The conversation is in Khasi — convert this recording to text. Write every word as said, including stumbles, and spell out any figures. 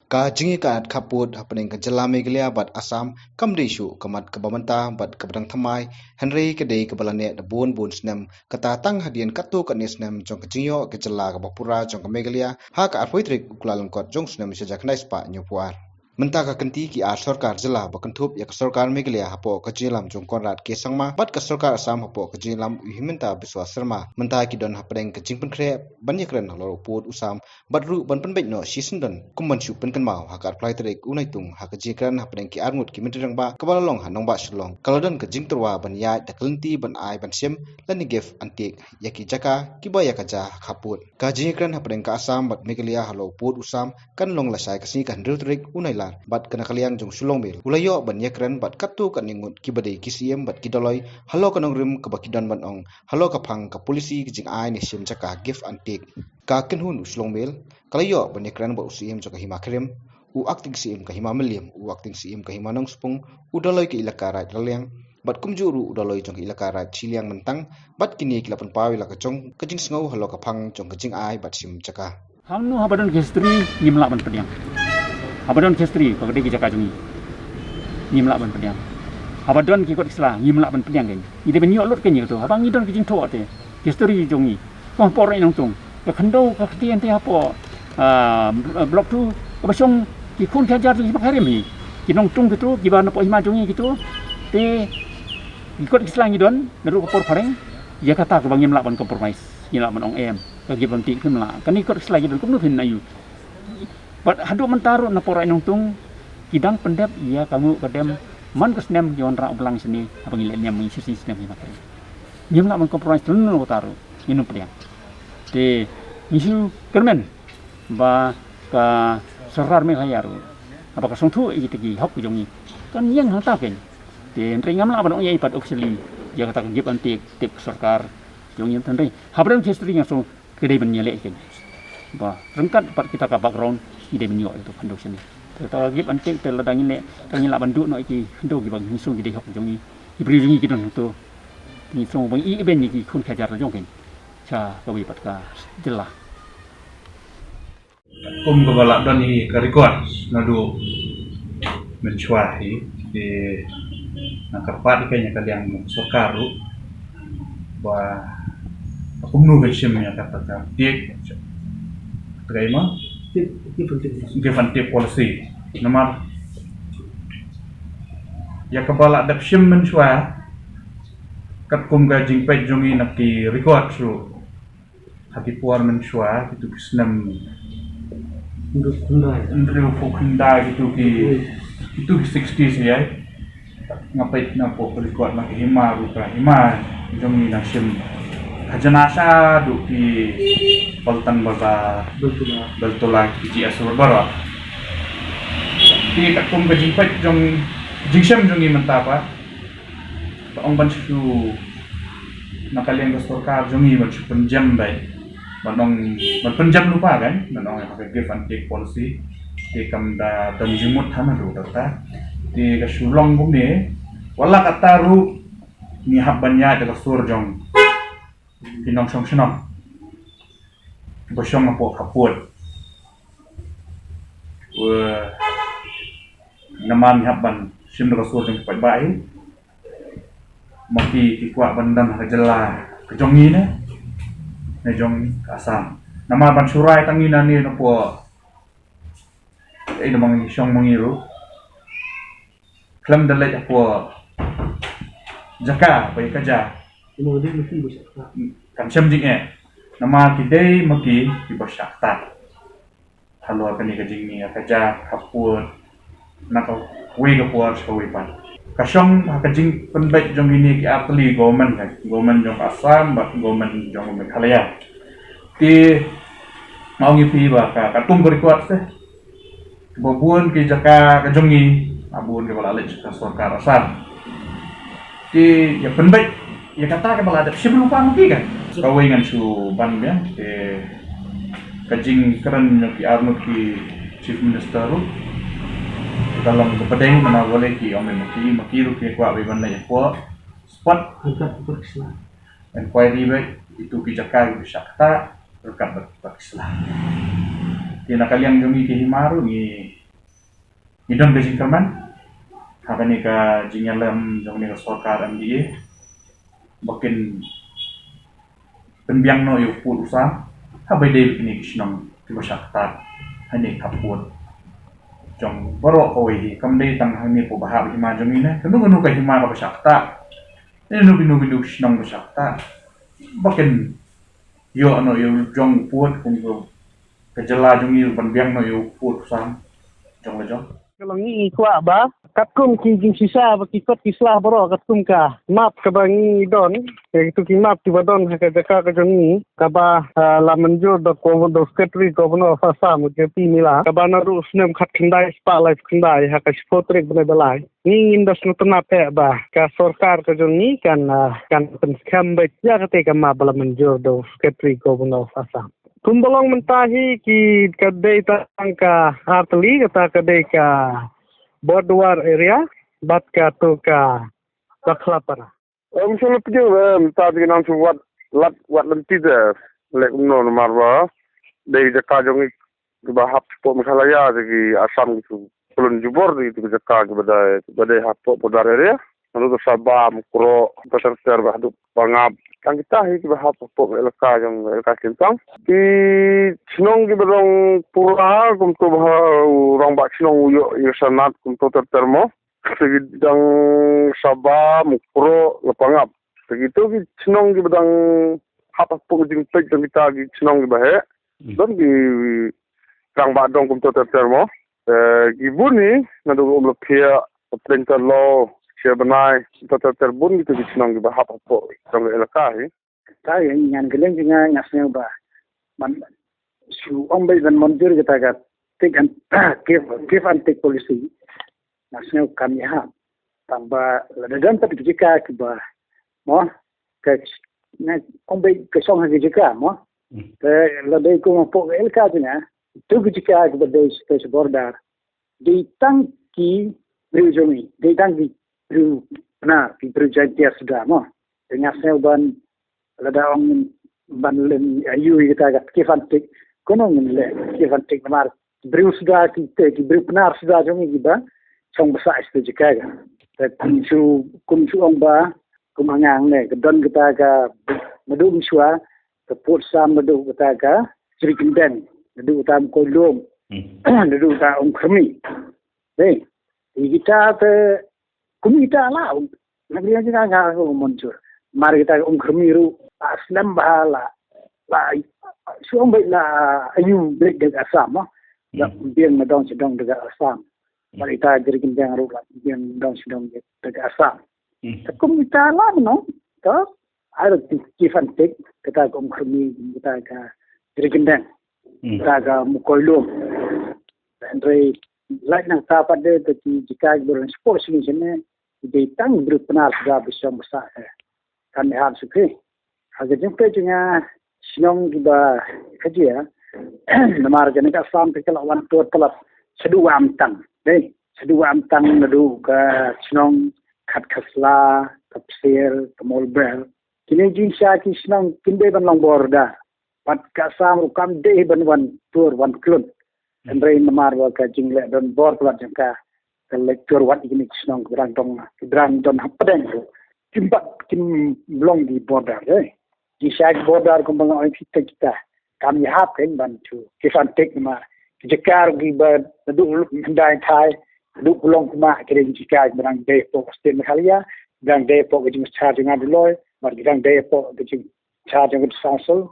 Ka jingïakynad khappud hapdeng ka jylla Meghalaya bad Assam kam dei shuh ka mat kaba mynta bad kaba dang thymmai, hynrei ka dei kaba la neh da bun bun snem, kata tang hadien katto katne snem jong ka jingïoh ka jylla kaba pura jong ka Meghalaya ha ka arphew tarik u Kyllalyngkot jong u snem shihajar khyndai spah hynñiewphew ar. Mynta ka kynti ki ar sorkar jylla ba kynthup ïa ka sorkar Meghalaya hapoh ka jingïalam jong u Conrad K Sangma bad ka sorkar Assam hapoh ka jingïalam u Himanta Biswa Sarma mynta ki don hapdeng ka jingpynkhreh ban ïakren halor u pud u sam bad ruh ban pynbeit noh shisyndon kum ban shu pynkynmaw ha ka arphew lai tarik u Naitung ha ka jingïakren hapdeng ki arngut ki myntri rangbah kaba la long ha nongbah Shillong. Ka la don ka jingtyrwa ban ïaid da ka lynti ban ai ban shim lane give and take ïa ki jaka kiba ïa ka jia ha khappud. Ka jingïakren hapdeng ka Assam bad Meghalaya halor u pud u sam kan long lashai ka sngi ka hynriew tarik u Nailar bad ka na ka liang jong u Shillong Mail u la ïoh ban ïakren bad katto katne ngut kiba dei ki siem bad ki dolloi halor ka nongrim kaba ki don ban ong halor ka phang ka polisi ka jingai ne shim jaka give and take. Ka kynhun u Shillong Mail ka la ïoh ban ïakren bad u siem jong ka Hima Khyriem, u acting siem ka Hima Mylliem, u acting siem ka Hima Nongspung, u dolloi ka Elaka Raid Raliang bad kumjuh ruh u dolloi jong ka Elaka Raid Shiliang Myntang, bad kine ki la pynpaw ïa la ka jong ka jingsngew halor ka phang jong ka jingai bad shim jaka. Hangno haba don ki history ngim lah ban pdiang. Haba don ki history ka dei ki jaka jong ngi, ngim lah ban pdiang. Haba don ki kot ki sla ngim lah ban pdiang kein. Ngi dei ban ïoh lut kein ïa kato haba ngi don ki jingthoh te ki history jong ngi. Ko por nongtung ka khyndew ka ktien te hapoh, ah, block two kaba shong ki khun ki hajar jong ki Hima Khyriem hi. Ki nongtung kito kiba napoh hima jong ngi kito te ki kot ki sla ngi don naduh ka por phareng. Ïa kata kaba ngim lah ban compromise, ngim lah ban ong em. Ka give and take phim lah. Kane kot ki sla ki don kumno phin ïoh. Bad haduh mynta ruh na por ai nongtung ki dang pyndep ïa ka nguh ka dem man ka snem ki wanrah u blang shane haba ngi leh niam ngi shisien snem hi makai. Ngim lah ban compromise tynno kata ruh ngin ym pdiang. Te ngi shu kyrmen ba ka sorkar Meghalaya ruh haba ka sngewthuh ïa kita ki hok jong ngi kan ïeng hangta kein. Te hynrei ngam lah ban ong ïa i pat officially ïa kata ka give and take tip ka sorkar jong ngi hynrei haba don history nga shu Ki dei ban ïaleh kein. Ba ryngkat bad kita ka background ngi dei ban ïoh ïa ka khyndew shane. Te ta give and take te lada ngin leh, ta ngin lah ban duh noh ïa ki khyndew kiba ngi shu ki dei hok jong ngi. Ki briew jong ngi ki don hangto. Ngi shu ban ïeh ban ïa ki khun ki hajar la jong kein. Sha kawei pat ka jylla. Kum kaba la don hi ka record naduh mynshuwa hi, te nga kyrpad ïa ka liang sorkar ruh ba kumno kan shim ïa kata ka take, take ma, give and take policy. Namar ïa kaba la dep shim mynshuwa katkum ka jingpeit jong ngi na ki record ruh. Ha ki por mynshuwa, kitu ki snem hynriew phew khyndai. Hynriew phew khyndai, kitu ki, kitu ki sixties ïa. Nga peit na pdeng ka record na ki hima ruh ka hima jong ngi nang shim. Khajna shaduh ki Paltan Bazar, Beltola, Beltola ki G S Road baroh. Te katkum ka jingpeit jong, jingshem jong ngi mynta pat. Ka ong ban shu na ka liang ka sorkar jong ngi ban shu pynjem beit. Ban ong ban pynjem lypa kan, ban ong ïa ka give and take policy. Te kam da don jingmut than ruh kata. Te ka shu long kumne. Wat la katta ruh ngi hap ban ïaid da ka sur jong ki nongshong shnong kiba shong hapoh khappud. Namar ngi hap ban shim da ka sur jong ki paidbah hi. Ma ki, ki kwah ban don ha ka jylla ka jong ngi ne, ne jong ka Assam. Namar ban shu rai tang ngi na ne na pdeng, eh, namar ngi shong ma ngi ruh. Khlem da leit hapoh jaka ba ïa ka jia. Kan shem jingeh. Namar ki dei ma ki kiba shah ktah halor kane ka jingmih ïa ka jia khappud na kawei ka por sha kawei pat. Ka shong ha ka jingpynbeit jong kine ki artylli government, government jong Assam bad government jong Meghalaya. Te nga ong ïa phi ba ka, katkum ka record te ba bun ki jaka ka jong ngi, ba bun kiba la leit sha ka sorkar Assam. Te ïa pynbeit ïa kata kaba la dep shim lypa ma ki kan. Kawei ngan shu ban biang te ka jingkren jong ki arngut ki Chief Minister ruh ka long kaba dei, namar balei ki ong ma ki, ma ki ruh ki kwah ban leit hapoh spot. Inquiry beit ïa kito ki jaka kiba shah ktah ryngkat bad ki kot ki sla. Te na ka liang jong ngi ki hima ruh ngi Ngi don ka jingkyrmen ha kane ka jingïalam jong kane ka sorkar M D A ba kin pynbiang noh ïa u pud u sam ha ba dei kine ki shnong kiba shah ktah ha kane ka pud jong baroh kawei hi. Kam dei tang ha kane pud ba hap hima jong ngi ne, kano kano ka hima kaba shah ktah, ne kano kano kano ki shnong ba shah ktah, ba kin ïoh noh ïa u jong u pud kum ka jylla jong ngi ban biang noh ïa u pud u sam jong la jong. Ka long ngi kwah ba katkum ki jingshisha ba ki kot ki sla baroh, katkum ka map kaba ngi don, ïa kitu ki map kiba don ha ka jaka ka jong ngi kaba, ah, la mynjur da ko da Secretary Governor of Assam, J P Mila, kaba naduh snem khatkhyndai spah laiphew khyndai ha ka shiphew tarik bnai ba lai. Ngi ngin da sngewtynnat eh ba ka sorkar ka jong ngi kan, ah, kan pynskhem beit ïa kata ka map ba la mynjur da Secretary Governor of Assam. Kumba long mynta hi ki ka dei tang ka artylli, kata ka dei ka Borduar area bad kato ka Bakhlapara. Em, shu la pynjur, em, mynta ki nang shu wat, lad wat lynti te. Leh kumno namar ba dei jaka jong ngi kiba hap hapoh Meghalaya, te ki Assam ki shu pynlong jubor te ki jaka kiba dei, kiba dei hapoh border area. Naduh ka Sabam, Kro, Ter Ter ba haduh Pangap. Tang kita hi kiba hap hapoh elaka jong elaka Sintang. Ki shnong kiba dang pura kumto ba u rangbah shnong u ïoh ïa sanad kumto ter ter mo. Te ki dang Sabam, Kro, la Pangap. Te kitu ki shnong kiba dang hap hapoh jingpeit jong kita ki shnong kiba heh. Hmm. Don ki rangbah dong kumto ter ter mo. Eh, ki bun hi, naduh ka Umlaphiah, ka Pdeng Tarlo, Sher Bnai, kumto ter ter bun kitu ki shnong kiba hap hapoh jong ka elaka hi. Kata ïa ngan ka liang jong nga, nga sngew ba man shu ong beit ban mynjur kata ka take and give, give and take policy. Nga sngew kam ïahap. Tang ba lada don pat ki jaka kiba mo ka, nga ong beit ka shong ha ki jaka mo. Hmm. Te lada kum hapoh ka elaka jong nga, tu ki jaka kiba dei sha border, dei tang ki briew jong ngi, dei tang ki briew Pnar, ki briew Jaintia suda mo. Te nga sngew ban, lada ong ban leh ïa u kata ka give and take, kumno ngin leh give and take namar briew suda ki te, ki briew Pnar suda jong ngi kiba shong basa sha kata ka jaka ka. Te kum shu, kum shu ong ba, kum hangne ka don kata ka, naduh mynshuwa, ka pud sam naduh kata ka Jri Kyndeng, naduh kata Mawkoilum, hmm, naduh kata Umkhyrmi. Dei, ïa kita te kum kita la, na ka liang jong nga nga ka mynjur. Mar kita ka Umkhyrmi ruh, la slem bha la, la shu ong beit la ïoh beit da ka Assam mo. La, hmm, biang na dong sha dong da ka Assam. Mar kita Jri Kyndeng ruh la biang na dong sha dong da ka Assam. Hmm. Te kum kita la mo, to ai la give and take, kata ka Umkhyrmi, kata ka Jri Kyndeng, hmm, kata ka Mawkoilum. Hynrei lait nangta pat de te ki jaka kiba don sport sini sini, dei tang briew Pnar suda ba shong basa te. Kan ïahap shuh ki. Ha ka jingpeit jong nga, shnong kiba kajia, namar kane ka Assam te ka la wan tur palat shaduh Amtang. Dei, shaduh Amtang naduh ka shnong Khatkhasla, ka Psir, ka Molber. Kine jingshisha ki shnong kim dei ban long border. Bad ka Assam ruh kam dei ban wan tur wan khlun. Hynrei namar ba ka jingleh don bor palat jong ka, ka leh tur wat ïa kine ki shnong kiba dang don, kiba dang don hapdeng ruh, kim pat, kim long ki border, eh. Ki sha ki border kumba nga ong ïa phi te kita kam ïahap kein ban shu give and take namar ki jaka ruh kiba naduh Hyndai Thai, naduh Pulong Kma, ki dei ki jaka kiba dang dei hapoh ka state Meghalaya, dang dei hapoh ka jingshar jong nga Dolloi, bad ki dang dei hapoh ka jingshar jong ka District Council.